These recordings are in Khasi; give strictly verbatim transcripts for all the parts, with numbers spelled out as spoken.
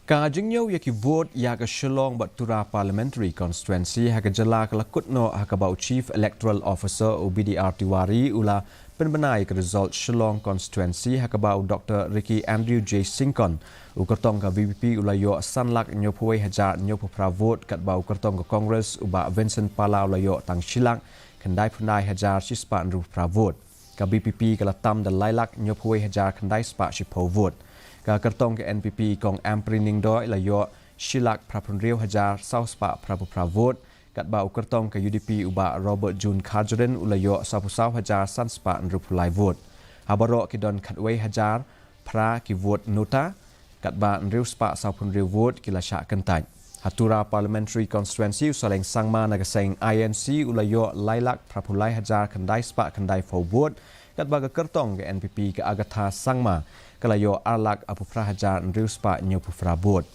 Ka jingñiew ïa ki vote ïa ka Shillong bad Tura Parliamentary Constituency ha ka jylla ka la kut noh ha kaba u Chief Electoral Officer u B D R Tiwari u la pynbna ïa ka result Shillong Constituency ha kaba u Doctor Ricky Andrew J Syngkon u kyrtong ka V P P u la ïoh san lak hynñiewphew wei hajar hynñiewphew phra vote katba u kyrtong ka Congress u Bah Vincent Pala u la ïoh tang shi lak khyndaiphew khyndai hajar shispah hynriewphew phra vote. Ka V P P ka la tam da lai lak hynñiewphew wei hajar khyndai spah shiphew vote. Ka kyrtong ka N P P Kong Ampareen Lyngdoh i la ïoh shi lak phraphew hynriew hajar saw spah phraphew phra vote, katba u kyrtong ka U D P u Bah Robert June Kharjahrin u la ïoh sawphew saw hajar san spah hynriewphew lai vote. Ha baroh ki don khatwei hajar phra ki vote nota, katba hynriew spah sawphew hynriew vote ki la shah kyntait. Ha Tura Parliamentary Constituency u Saleng Sangma na ka seng I N C u la ïoh lai lak phraphew lai hajar khyndai spah khyndaiphew vote, katba ka kyrtong ka N P P ka Agatha Sangma ka la ïoh ar lak arphew phra hajar hynriew spah hynñiewphew phra vote.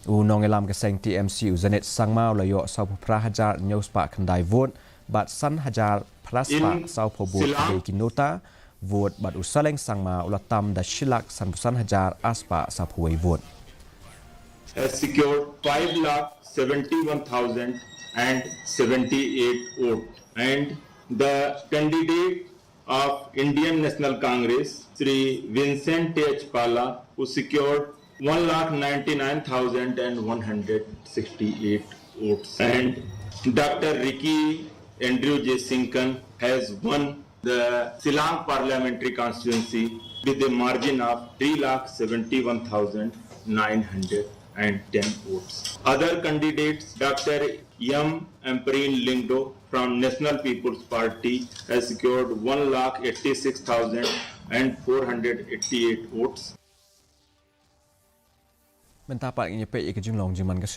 U nongïalam ka seng T M C u Zanit Sangma u la ïoh sawphew phra hajar hynñiew spah khyndai vote, bad san hajar phra spah sawphew vote ki nota vote, bad u Saleng Sangma u la tam da shi lak sanphew san hajar ar spah sawphew wei vote. Has secured five lakh seventy-one thousand and seventy-eight votes, and the candidate of Indian National Congress, Shri Vincent H Pala, who secured one lakh ninety-nine thousand and one hundred sixty-eight votes, and Doctor Ricky Andrew J Syngkon has won the Shillong Parliamentary Constituency with a margin of three lakh seventy-one thousand nine hundred and ten votes. Other candidates, Doctor M Ampareen Lyngdoh from National People's Party has secured one lakh eighty-six thousand and four hundred eighty-eight votes. Mynta pat ngin ïa peit ïa ka jinglong jingman ka